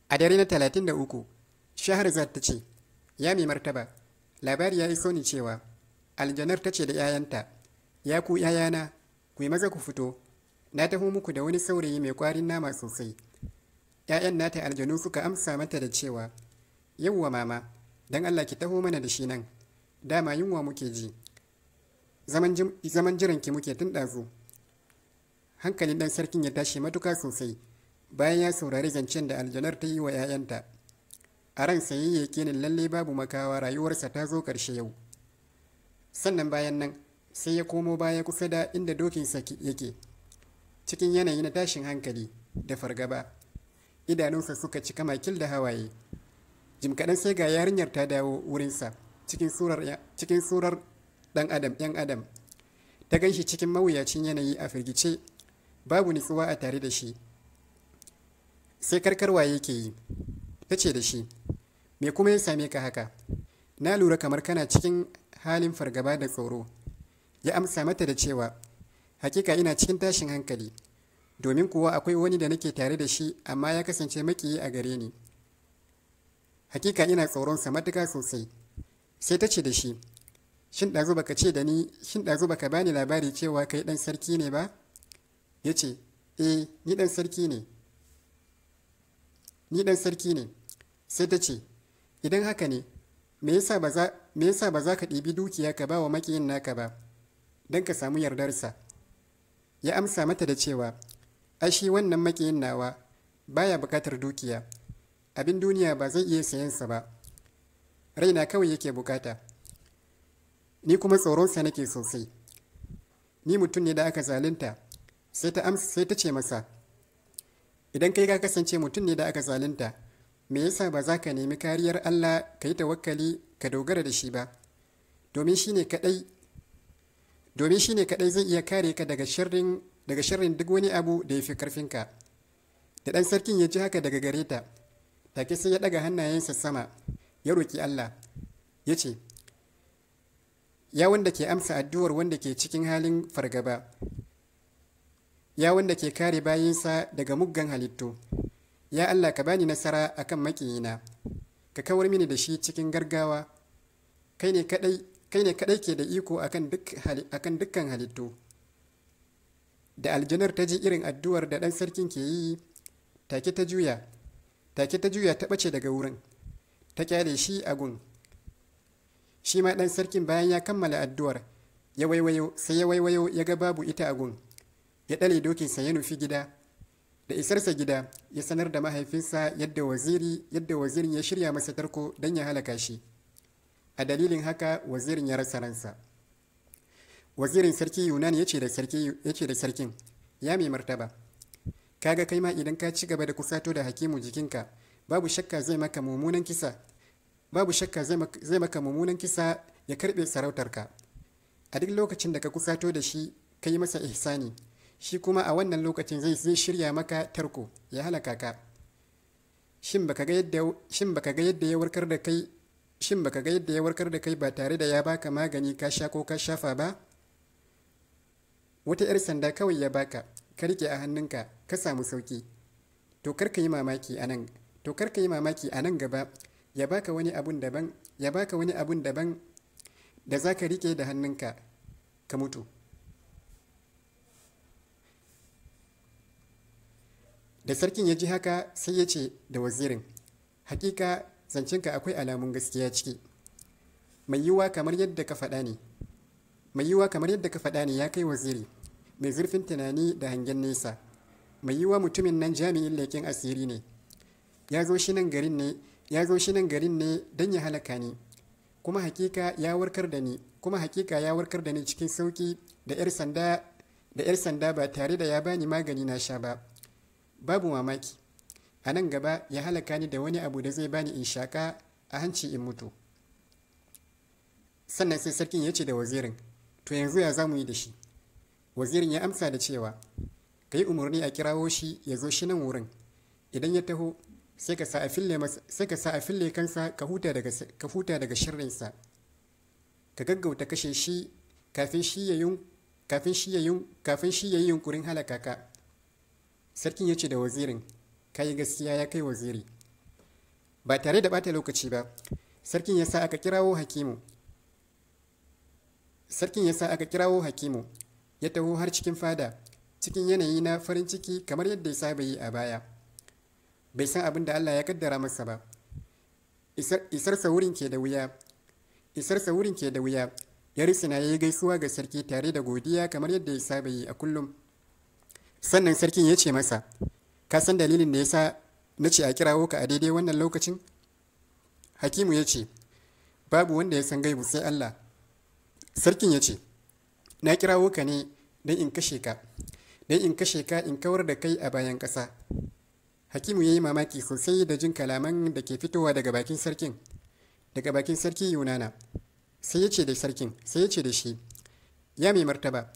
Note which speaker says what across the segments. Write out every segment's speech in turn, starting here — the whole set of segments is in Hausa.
Speaker 1: A dare na 33, Shahrazad ta ce, "Ya mai martaba, labari ya iso ni cewa aljanar ta ce da 'ya'yanta, 'Ya ku 'ya'yana, ku yi maza ku fito, na taho muku da wani saurayi mai kwarin nama sosai." 'Ya'yan nata aljanu suka amsa mata da cewa, "Yawwa mama, don Allah ki taho mana da shi nan, dama yunwa muke ji, zaman jiranki muke tun ɗazu." Hankalin ɗan sarkin ya tashi matuka sosai bayan ya saurari zancen da aljanar ta yi wa 'ya'yanta. A ransa ya yi yakinin lalle babu makawa rayuwarsa ta zo ƙarshe yau. Sannan bayan nan sai ya komo baya kusa da inda dokinsa yake, cikin yanayi na tashin hankali da fargaba. Idanunsa suka cika makil da hawaye. Jim kaɗan sai ga yarinyar ta dawo wurinsa cikin surar ɗan adam ‘yan adam. Ta gan shi cikin mawuyacin yanayi, a firgice, babu nutsuwa a tare da shi, sai karkarwa yake yi. Ta ce da shi, "Me kuma ya same ka haka? Na lura kamar kana cikin halin fargaba da tsoro." Ya amsa mata da cewa, "Hakika ina cikin tashin hankali, domin kuwa akwai wani da nake tare da shi, amma ya kasance makiyi a gare ni. Hakika ina tsoronsa matuka sosai." Sai ta ce da shi, "Shin ɗazu baka ce da ni, shin ɗazu baka bani labari cewa kai ɗan sarki ne ba?" Ya ce, "Eh, ni ɗan sarki ne, ni ɗan sarki ne." Sai ta ce, "Idan haka ne, me yasa ba za ka ɗibi dukiya ka ba wa makiyin naka ba, don ka samu yardarsa?" Ya amsa mata da cewa, "Ai shi wannan makiyin nawa baya bukatar dukiya, abin duniya ba zai iya sayansa ba, raina kawai yake bukata. Ni kuma tsoronsa nake sosai. Ni mutum ne da aka zalunta." Sai ta ce masa, "Idan kai ka kasance mutum ne da aka zalunta, me yasa ba za ka nemi kariyar Allah, ka yi tawakkali, ka dogara da shi ba? Domin shi ne kadai zai iya kare ka daga sharrin duk wani abu da ya fi karfinka." Da ɗan sarkin ya ji haka daga gare ta, take sai ya ɗaga hannayensa sama, ya roki Allah, ya ce, "Ya wanda ke amsa addu'ar wanda ke cikin halin fargaba, ya wanda ke kare bayinsa daga muggan halittu, ya Allah, ka bani nasara akan makiyina, ka kawar mini da shi cikin gargawa. Kai ne kadai ke da iko akan dukkan halittu." Da aljanar ta ji irin addu'ar da ɗan sarkin ke yi, take ta juya ta ɓace daga wurin, ta kyale shi a gun. Shi ma ɗan sarkin, bayan ya kammala addu'ar, ya waiwayo, sai ya waiwayo ya ga babu ita a gun. Ya ɗale dokinsa, ya nufi gida. Da isarsa gida, ya sanar da mahaifinsa yadda wazirin ya shirya masa tarko don ya halaka shi. A dalilin haka wazirin ya rasa ransa. Wazirin Sarki Yunan ya ce da sarkin, "Ya mai martaba, kaga kai ma idan ka ci gaba da kusato da Hakimu jikinka, babu shakka zai maka mummunan kisa, babu shakka zai maka mummunan kisa, ya karbe sarautarka. A duk lokacin da ka kusato da shi, ka yi masa ihsani, shi kuma a wannan lokacin zai shirya maka tarko ya halaka ka. Shin baka ga yadda ya warkar da kai? Shin baka ga yadda ya warkar da kai ba tare da ya baka magani ka sha ko ka shafa ba? Wata 'yar sanda kawai ya baka, ka rike a hannunka, ka samu sauki. To kar ka yi mamaki a nan gaba ya baka wani abun daban da za ka rike da hannunka ka mutu." Da sarkin ya ji haka, sai ya ce da wazirin, "Hakika zancenka akwai alamun gaskiya ciki. Mai yiwuwa kamar yadda ka faɗa ne, ya kai waziri mai zurfin tunani da hangen nesa. Mai yiwuwa mutumin nan jami'in leƙen asiri ne. Ya zo shi nan garin ne don ya halaka ni, kuma hakika ya warkar da ni cikin sauki da 'yar sanda ba tare da ya bani magani na sha ba. Babu mamaki a nan gaba ya halaka ni da wani abu da zai bani in shaka a hanci in mutu." Sannan sai sarkin ya ce da wazirin, "To, yanzu ya za mu yi da shi?" Wazirin ya amsa da cewa, "Ka yi umarni a kirawo shi ya zo shi nan wurin. Idan ya taho, sai ka sa a fille kansa, ka huta daga sharrinsa. Ka gaggauta kashe shi kafin shi ya yi yunkurin halaka ka." Sarkin ya ce da wazirin, "Ka yi gaskiya, ya kai waziri." Ba tare da bata lokaci ba, sarkin ya sa aka kirawo Hakimu. Sarkin ya sa aka kirawo Hakimu, ya taho har cikin fada, cikin yanayi na farin ciki kamar yadda ya saba yi a baya. Bai san abin da Allah ya kaddara masa ba. Isarsa wurin ke da wuya. Isarsa wurin ke da wuya. Ya risina ya yi gaisuwa ga sarki tare da godiya kamar yadda ya saba yi a kullum. Sannan sarkin ya ce masa, "Ka san dalilin da ya sa na ce a kirawo ka a daidai wannan lokacin?" Hakimu ya ce, "Babu wanda ya san gaibu sai Allah." Sarkin ya ce, "Na kirawo ka ne don in kashe ka, don in kashe ka in kawar da kai a bayan ƙasa." Hakimu ya yi mamaki sosai da jin kalaman da ke fitowa daga bakin sarkin, daga bakin sarki Yunana. Sai ya ce da sarkin, sai ya ce da shi, "Ya mai martaba,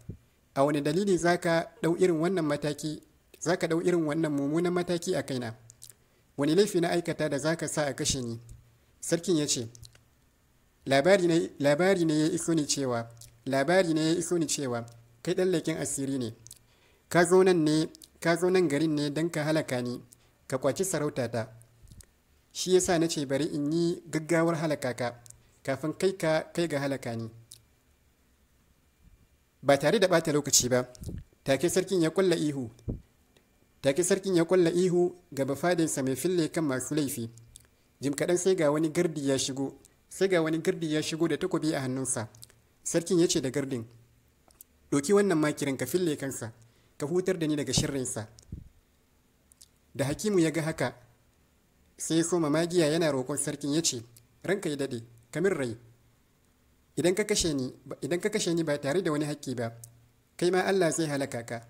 Speaker 1: a wani dalili za ka ɗau irin wannan mataki, za ka ɗau irin wannan mummunan mataki a kaina? Wani laifi na aikata da za ka sa a kashe ni?" Sarkin ya ce, Labari ne ya iso ni cewa, labari ne ya iso ni cewa kai ɗan leƙen asiri ne. Ka zo nan ne, ka zo nan garin ne don ka halaka ni, ka kwaci sarautata. Shi ya sa na ce bari in yi gaggawar halaka ka, kafin kai ka kai ga halaka ni." Ba tare da ɓata lokaci ba, take sarkin ya ƙwalla ihu. Take sarkin ya ƙwalla ihu ga bafadansa mai fille kan masu laifi. Jim kaɗan sai ga wani gardi ya shigo, sai ga wani gardi ya shigo da takobi a hannunsa. Sarkin ya ce da gardin, "Ɗauki wannan makirin ka fille kansa, ka hutar da ni daga sharrinsa." Da Hakimu ya ga haka, sai ya soma magiya yana roƙon sarkin ya ce, "Ranka ya daɗe, ka min rai. Idan ka kashe ni, idan ka kashe ni ba tare da wani haƙƙi ba, kai ma Allah zai halaka ka."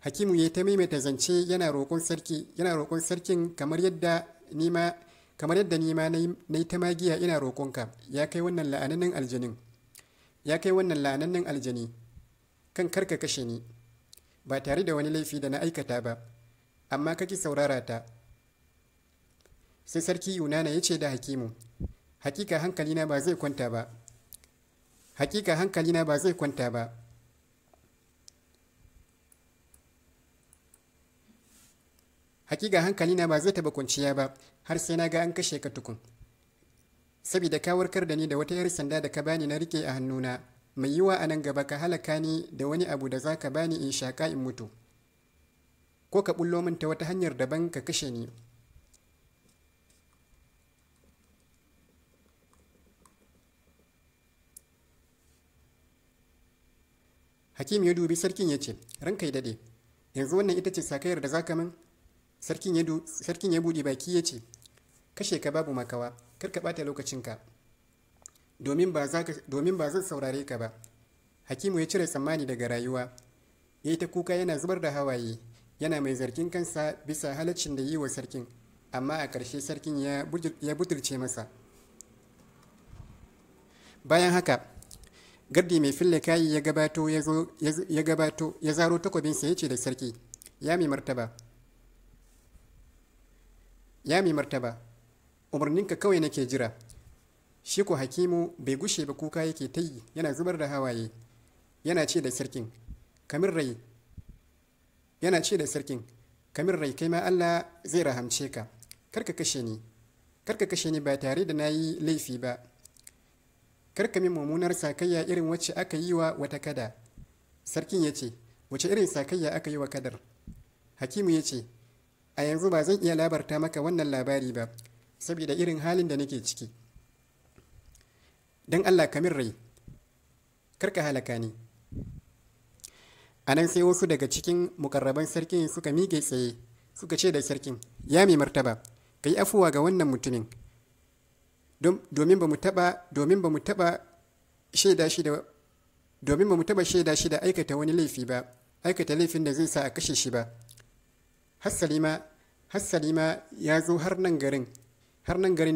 Speaker 1: Hakimu ya ta maimaita zance yana roƙon sarki, yana roƙon sarkin kamar yadda ni ma kamar yadda ni ma na yi ta magiya ina roƙonka, ya kai wannan la'anannen aljanin. Ya kai wannan la'anannen aljani, kan karka kashe ni, ba tare da wani laifi da na aikata ba, amma ka ki saurara ta. Sai sarki Yunana ya ce da Hakimu, "Hakika hankalina ba zai kwanta ba. Hakika hankalina ba zai kwanta ba. Hakika hankalina ba zai taɓa kwanciya ba har sai na ga an kashe ka tukun. Sabida ka warkar da ni da wata 'yar sanda da ka bani na rike a hannuna, mai yiwa a nan gaba ka halaka ni da wani abu da za ka bani in shaƙa in mutu. Ko ka ɓullo min ta wata hanyar daban ka kashe ni." Hakim ya dubi sarkin ya ce, "Ranka ya daɗe, yanzu wannan ita ce sakayar da za ka min?" Sarkin ya buɗe baki ya ce, "Kashe ka babu makawa, kar ka ɓata lokacinka, domin ba zan saurare ka ba." Hakimu ya cire tsammani daga rayuwa, ya yi ta kuka yana zubar da hawaye, yana mai zargin kansa bisa halaccin da yi wa sarkin, amma a ƙarshe sarkin ya butulce masa. Bayan haka, gardi mai fille kayi ya gabato ya gabato ya zaro takobinsa ya ce da sarki, "Ya mai martaba, ya mai martaba, umarninka kawai nake jira." Shi ko Hakimu bai gushe ba, kuka yake ta yi yana zubar da hawaye, yana ce da sarkin, "Kamin rai," yana ce da sarkin, "Kamin rai, kai ma Allah zai rahamce ka. Kar ka kashe ni, kar ka kashe ni ba tare da na yi laifi ba. Kar ka min mummunar sakayya irin wacce aka yi wa wata kada." Sarkin ya ce, "Wace irin sakayya aka yi wa kadar?" Hakimu ya ce, "A yanzu ba zan iya labarta maka wannan labari ba, saboda irin halin da nake ciki. Don Allah ka min rai, kar ka halaka ni." A nan sai wasu daga cikin mukarraban sarkin suka miƙe tsaye, suka ce da sarkin, "Ya mai martaba, ka yi afuwa ga wannan mutumin, domin ba mu taɓa shaida shi da domin ba mu taɓa shaida shi da aikata wani laifi ba, aikata laifin da zai sa a kashe shi ba. Hassali ma ya zo har nan garin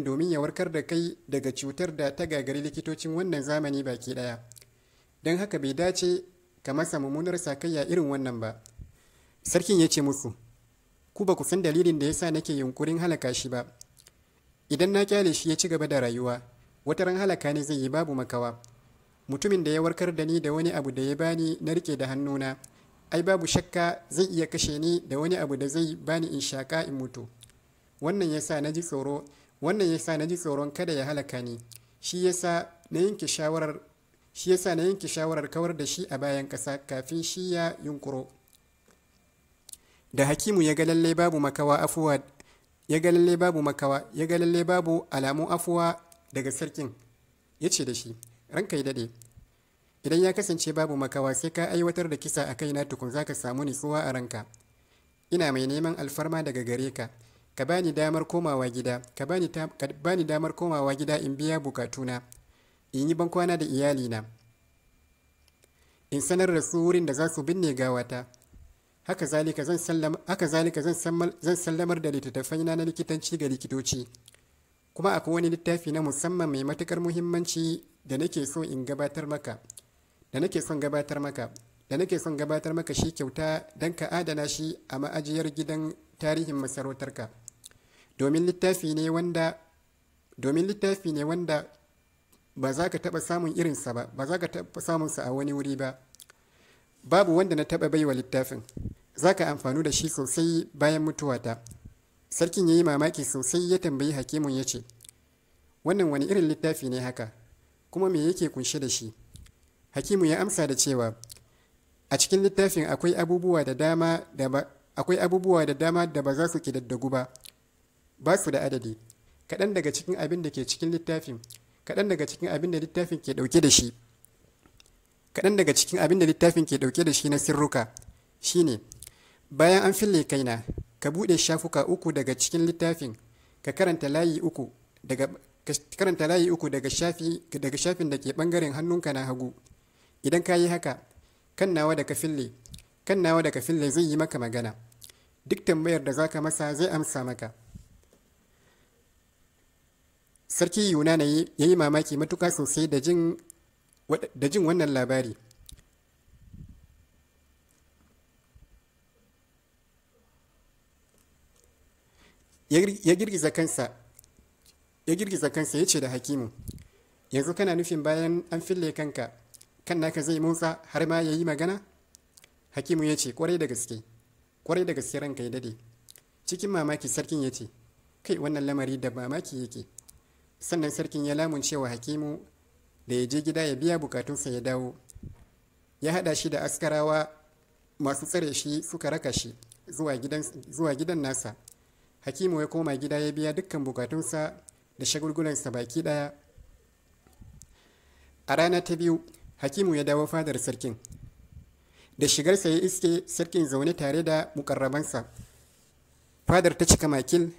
Speaker 1: domin ya warkar da kai daga cutar da ta gagari likitocin wannan zamani baki ɗaya. Don haka bai dace ka masa mummunar sakayya irin wannan ba." Sarkin ya ce musu, "Ku ba ku san dalilin da ya sa nake yunkurin halaka shi ba. Idan na kyale shi ya ci gaba da rayuwa, wata ran halaka ne zai yi babu makawa. Mutumin da ya warkar da ni da wani abu da ya bani na rike da hannuna, ai babu shakka zai iya kashe ni da wani abu da zai bani in shaƙa in mutu. Wannan yasa na ji tsoro, wannan yasa na ji tsoron kada ya halaka ni. Shi yasa na yanke shawarar shi yasa na yanke shawarar kawar da shi a bayan ƙasa kafin shi ya yunkuro. Da Hakimu ya ga lalle babu makawa afuwa ya ga lalle babu makawa ya ga lalle babu alamun afuwa daga sarkin, ya ce da shi, ranka ya daɗe, idan ya kasance babu makawa sai ka aiwatar da kisa a kaina tukun za ka samu nutsuwa a ranka. Ina mai neman alfarma daga gare ka, ka bani damar komawa gida, ka bani damar komawa gida in biya bukatuna, in yi bankwana da iyalina, in sanar da su wurin da za su binne gawata. Haka zalika zan sallamar da littattafaina na likitanci ga likitoci. Kuma akwai wani littafi na musamman mai matukar muhimmanci da nake so in gabatar maka, da nake son gabatar maka, da nake son gabatar maka shi kyauta don ka adana shi a ma'ajiyar gidan tarihin masarautarka. Domin littafi ne wanda ba za ka taɓa samun irinsa ba, ba za ka taɓa samunsa a wani wuri ba. Babu wanda na taɓa baiwa littafin. Za ka amfanu da shi sosai bayan mutuwata. Sarkin ya yi mamaki sosai, ya tambayi Hakimun ya ce, wannan wani irin littafi ne haka, kuma me yake kunshe da shi? Hakimu ya amsa da cewa, a cikin littafin akwai abubuwa da dama da ba akwai abubuwa da dama da ba za su ƙididdigu ba, ba su da adadi. Kaɗan daga cikin abin da ke cikin littafin, kaɗan daga cikin abin da littafin ke ɗauke da shi, kaɗan daga cikin abin da littafin ke ɗauke da shi na sirruka shine, bayan an fille kaina, ka buɗe shafuka 3 daga cikin littafin, ka karanta layi uku daga daga shafin da ke ɓangaren hannunka na hagu. Idan ka yi haka, kan nawa da ka fille, kan nawa da ka fille zai yi maka magana. Duk tambayar da za ka masa zai amsa maka. Sarki Yunana ya yi mamaki matuƙa sosai da jin wannan labari. Ya girgiza kansa ya ce da Hakimu, yanzu kana nufin bayan an fille kanka, kan naka zai motsa har ma ya yi magana? Hakimu ya ce, kwarai da gaske, kwarai da gaske ranka ya dade. Cikin mamaki sarkin ya ce, kai wannan lamari da mamaki yake. Sannan sarkin ya lamunce wa Hakimu da ya je gida ya biya bukatunsa ya dawo. Ya haɗa shi da askarawa masu tsare shi suka raka shi zuwa gidan nasa. Hakimu ya koma gida ya biya dukkan bukatunsa da shagulgulansa baki ɗaya. A rana ta biyu, Hakimu ya dawo fadar sarkin. Da shigarsa ya iske sarkin zaune tare da mukarrabansa. Fadar ta cika makil,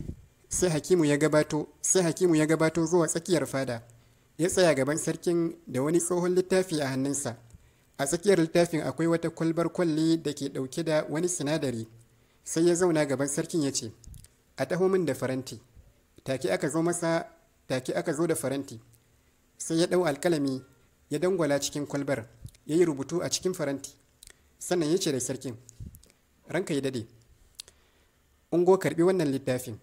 Speaker 1: sai Hakimu ya gabato zuwa tsakiyar fada. Ya tsaya gaban sarkin da wani tsohon littafi a hannunsa. A tsakiyar littafin akwai wata kwalbar kwalli da ke ɗauke da wani sinadari. Sai ya zauna gaban sarkin ya ce, a taho min da faranti. Take aka zo da faranti. Sai ya ɗau alƙalami ya dangwala cikin kwalbar, ya yi rubutu a cikin faranti. Sannan ya ce da sarkin, ranka ya dade, ungo karɓi wannan littafin,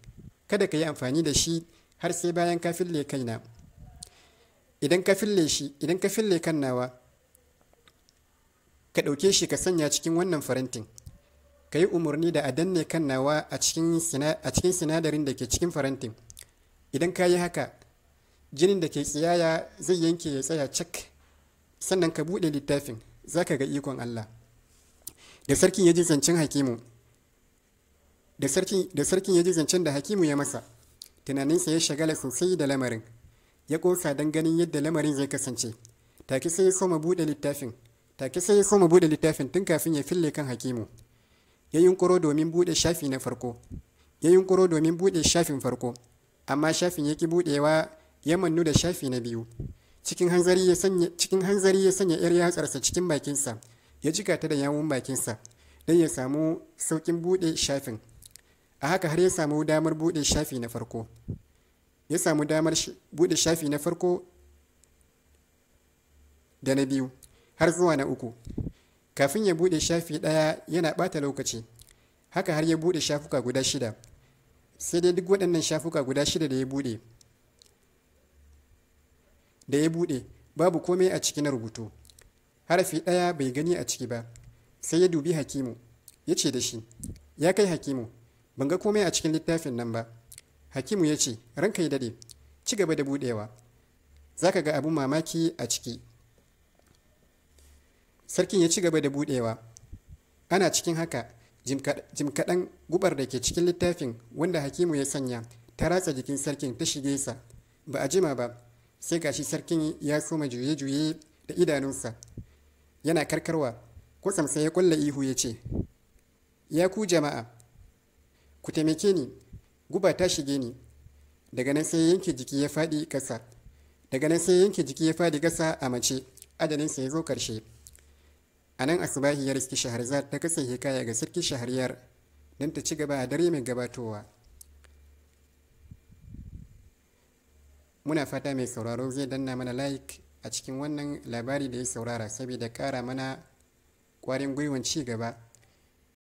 Speaker 1: kada ka yi amfani da shi har sai bayan ka fille kaina. Idan ka fille kan nawa, ka ɗauke shi ka sanya cikin wannan farantin. Ka yi umarni da a danne kan nawa a cikin sinadarin da ke cikin farantin. Idan ka yi haka, jinin da ke tsiyaya zai yanke ya tsaya cak. Sannan ka buɗe littafin, za ka ga ikon Allah. Da sarkin ya ji zancen Hakimu, da sarkin ya ji zancen da Hakimu ya masa, tunaninsa ya shagala sosai da lamarin. Ya ƙosa don ganin yadda lamarin zai kasance. Take sai ya soma buɗe littafin tun kafin ya fille kan Hakimu. Ya yunƙuro domin buɗe shafi na farko. Ya yunƙuro domin buɗe shafin farko, amma shafin ya ƙi buɗewa, ya mannu da shafi na biyu. Cikin hanzari ya sanya ‘yar yatsarsa cikin bakinsa, ya jika ta da yawun bakinsa don ya samu sauƙin buɗe shafin. A haka har ya samu damar buɗe shafi na farko. Ya samu damar buɗe shafi na farko da na biyu har zuwa na uku. Kafin ya buɗe shafi ɗaya yana ɓata lokaci. Haka har ya buɗe shafuka guda 6. Sai dai duk waɗannan shafuka guda 6 da ya buɗe babu komai a ciki na rubutu. Harafi ɗaya bai gani a ciki ba. Sai ya dubi Hakimu, ya ce da shi, ya kai Hakimu, ban ga komai a cikin littafin nan ba. Hakimu ya ce, "Ranka ya daɗe, ci gaba da buɗewa, za ka ga abin mamaki a ciki." Sarkin ya ci gaba da buɗewa. Ana cikin haka, jim kaɗan gubar da ke cikin littafin wanda Hakimu ya sanya ta ratsa jikin sarkin ta shige sa. Ba a jima ba, sai gashi sarkin ya soma juye-juye da idanunsa, yana karkarwa. Kwatsam sai ya ƙwalla ihu ya ce, "Ya ku jama'a, ku taimake ni, guba ta shige ni." Daga nan sai yanke jiki ya faɗi ƙasa. Daga nan sai yanke jiki ya faɗi ƙasa a mace, ajalinsa ya zo ƙarshe. A nan asubahi ya riski Shahrazad ta kasa hikaya ga Sarki Shahriyar don ta ci gaba a dare mai gabatowa. Muna fata mai sauraro zai danna mana like a cikin wannan labari da ya saurara saboda ƙara mana ƙwarin gwiwan ci gaba.